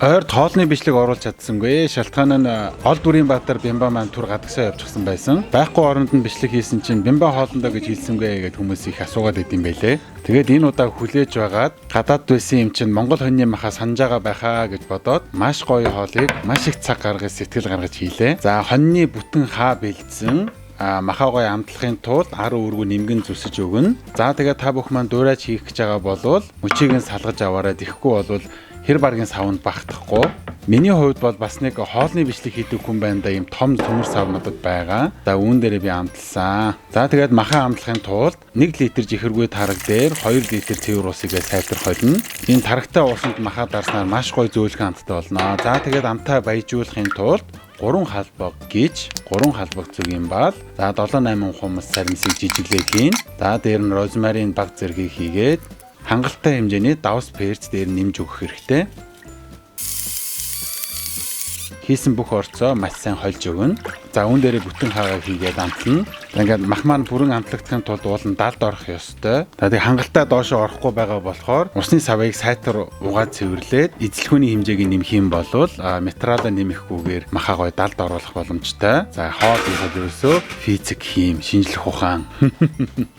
Ойрд хоолны бичлэг оруулж чадсангүй. Шалтгаан нь гол дүрийн баатар Бямба маань түр гадагшаа явчихсан байсан. Байхгүй оронд нь бичлэг хийсэн чинь Бямба хоолндоо гэж хэлсэнгүй гэд хүмүүс их асуугаад идэм байлээ. Тэгээд энэ удаа хүлээж байгаад гадаад байсан юм чинь Монгол хоньны маха санаж байгаа байхаа гэж бодоод маш гоё хоолыг маш их цаг гаргаж сэтгэл гаргаж хийлээ. За хоньны бүтэн хаа бэлдсэн маха гоё амтлахын тулд ар үүргүү нэмгэн зүсэж өгнө. За тэгээд та бүх маань дуурайж хийх гэж байгаа болвол мөчийг нь салгаж аваарай. Тэгэхгүй болвол хэр баргийн савнд багтахгүй. Миний хувьд бол бас нэг хоолны бичлэг хийдэг хүн байна да, ийм том төмөр сав надад байгаа. За үүн дээрээ би амтлсан. За тэгээд маха амтлахын тулд 1 литр жихэргүй тараг дээр 2 литр цэвэр усыг сайтар холино. Энэ тарагтай усанд маха дарснаар маш гоё зөөлхөн амттай болно. За тэгээд амтаа баяжуулахын тулд 3 халбаг гिच, 3 халбаг зүгийн бал, за 7 8 хумс сармсыг жижиглээд хийн. За дээр нь розмарийн баг зэргийг хийгээд хангалттай хэмжээний давс перц дээр нэмж өгөх хэрэгтэй. Хийсэн бүх орцоо маш сайн хольж өгнө. За үүн дээрээ бүтэн хаагаа хийгээд амтлана. Ингээд мах маань бүрэн амтлагдахын тулд уул нь далд орох ёстой. За тэг хангалттай доошоо орохгүй байгаа болохоор усны савыг сайтар угаад цэвэрлээд эзэлхүүний хэмжээг нэмэх юм бол материалаа нэмэхгүйгээр махаа гой далд оруулах боломжтой. За хоол хийхэд ерөөсөө физик, хим, шинжлэх ухаан.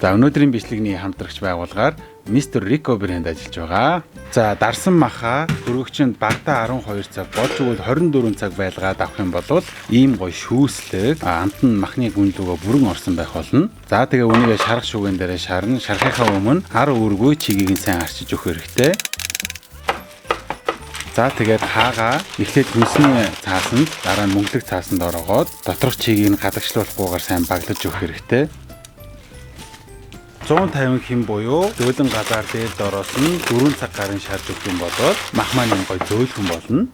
За өнөөдрийн бичлэгний хамтрагч байгууллагаар Mr. Rico брэнд ажиллаж байгаа. За дарсан маха хөргөгчөнд багтаа 12 цаг болж өгвөл 24 цаг байлгаад авах юм бол ийм гоё шүүслэг амт нь махны гүнлүүгөө бүрэн орсон байх болно. За тэгээ үүнийгээ шарах шүгэн дээрээ шарна. Шарахынхаа өмнө ар үүргүй чигийг нь сайн арчиж өгөх хэрэгтэй. За тэгээд хаагаа эхлээд хүнсний цаасанд, дараа нь мөнгөлөг цаасанд ороогоод доторх чигийг нь гадагшлуулахгүйгээр сайн баглаж өгөх хэрэгтэй. 150 хэм буюу зөөлөн газар дээр дороос нь 4 цаг гарын шарж өгөх юм бол мах маань юм гоё зөөлхөн болно.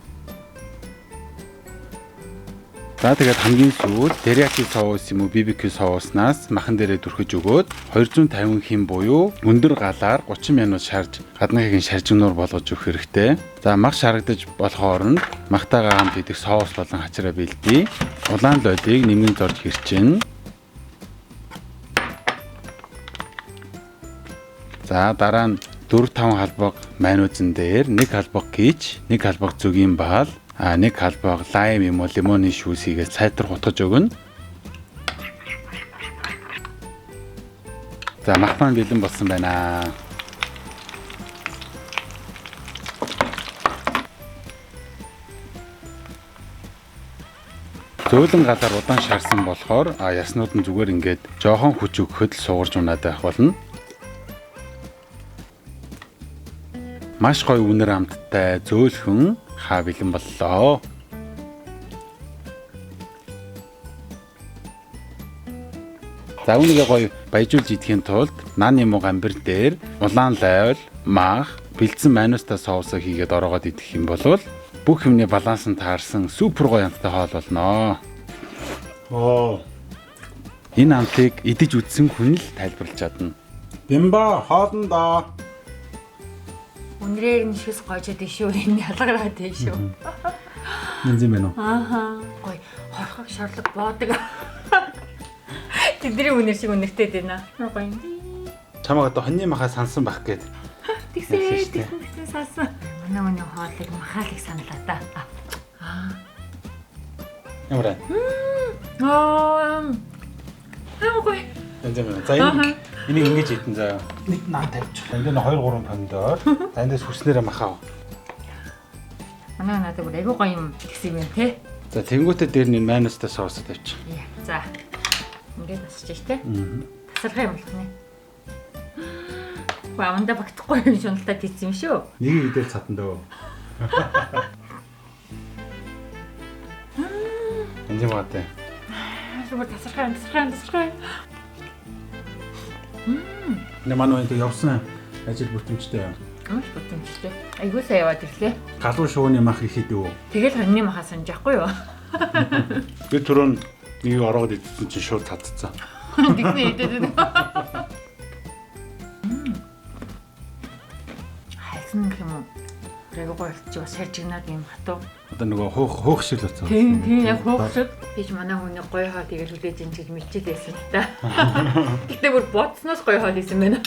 За тэгээд хамгийн сүүлд терияки соус юм уу BBQ соуснаас махан дээрээ түрхэж өгөөд 250 хэм буюу өндөр галаар 30 минут шарж гадныхыг нь шаржигнуур болгож өгөх хэрэгтэй. За мах шарагдаж болохоор нь махтайгаа хамт идэх соус болон хачираа бэлдье. Улаан лодийг нэмгэн зорж хэрчинэ. За дараа нь 4-5 халбаг майнуузан дээр 1 халбаг гिच, 1 халбаг зүгийн баал, 1 халбаг лайм юм уу лимоны шүүс хийгээд сайтар хутгаж өгнө. За мах маань бэлэн болсон байна. Зөөлөн галаар удаан шарсан болохоор яснууд нь зүгээр ингээд жоохон хүч өгөхөд л сугарч унаад байх болно. Маш гоё үнэр амттай зөөлхөн хаа бэлэн боллоо. За үүнийгээ гоё баяжуулж идэхин тулд нан юм уу гамбир дээр улаан лайвал, мах, бэлдсэн майонезтай соусыг хийгээд ороогоод идэх юм бол бүх юмны баланс нь таарсан супер гоё амттай хоол болно. Оо. Энэ амтыг идэж үзсэн хүн л тайлбарлаж чадна. Бямба хоолндоо. Үнрээр нь шүс гойжод шүү. Энэ ялгараад дээ шүү. Энд юм байна уу? Ааха. Гой хорхог шорлог боодог. Тэдний үнэр шиг үнэртэй байна. Гоё юм. Чамаг одоо хоньны махаа сансан байх гээд. Тэгсэн тэгсэн тэгсэн сансан. Манай хүний хоолыг махаалыг саналаа та. Аа. Ямар вэ? Аа. Аа гоё. Энд юм байна. За энэ энийг ингэж идэн заяа. Нэг наа тавьчих. Энд нь 2 3 помидор. За эндээс хүснээрээ махаа. Манай надад бүр айгүй гоё юм тэгсэн юм те. За тэнгуүтэ дээр нь майонезтай соусоо тавьчих. За. Ингээд тасчих те. Тасархай юм болох нэ. Хөө амандаа багтахгүй юм шуналтай тийц юм шүү. Нэг идэл цатан дөө. Энд юм аа. Зүгээр тасархай тасархай тасархай. Нэ манай энэ явсан ажил бүтэмжтэй юм. Маш бүтэмжтэй. Айгуу сайн яваад ирлээ. Галуу шууны мах их идэв. Тэгэл хоньны махаа санаж яахгүй юу? Би түрүүн нэг ороод идсэн чинь шууд цацсан. Тэгсэн идэд үү. Хальсан гэх юм уу? Айгуу гоё болчих бас шаржигнаад юм хатуу. Одоо нөгөө хөөх шиг л болсон. Тийм тийм яг хөөх шиг. Би ч манай хүний гоё хоол тэгэл хүлээж ин гэж мэдчихэд байсан л та. Гэтэ бүр бодсноос гоё хоол исэн байна.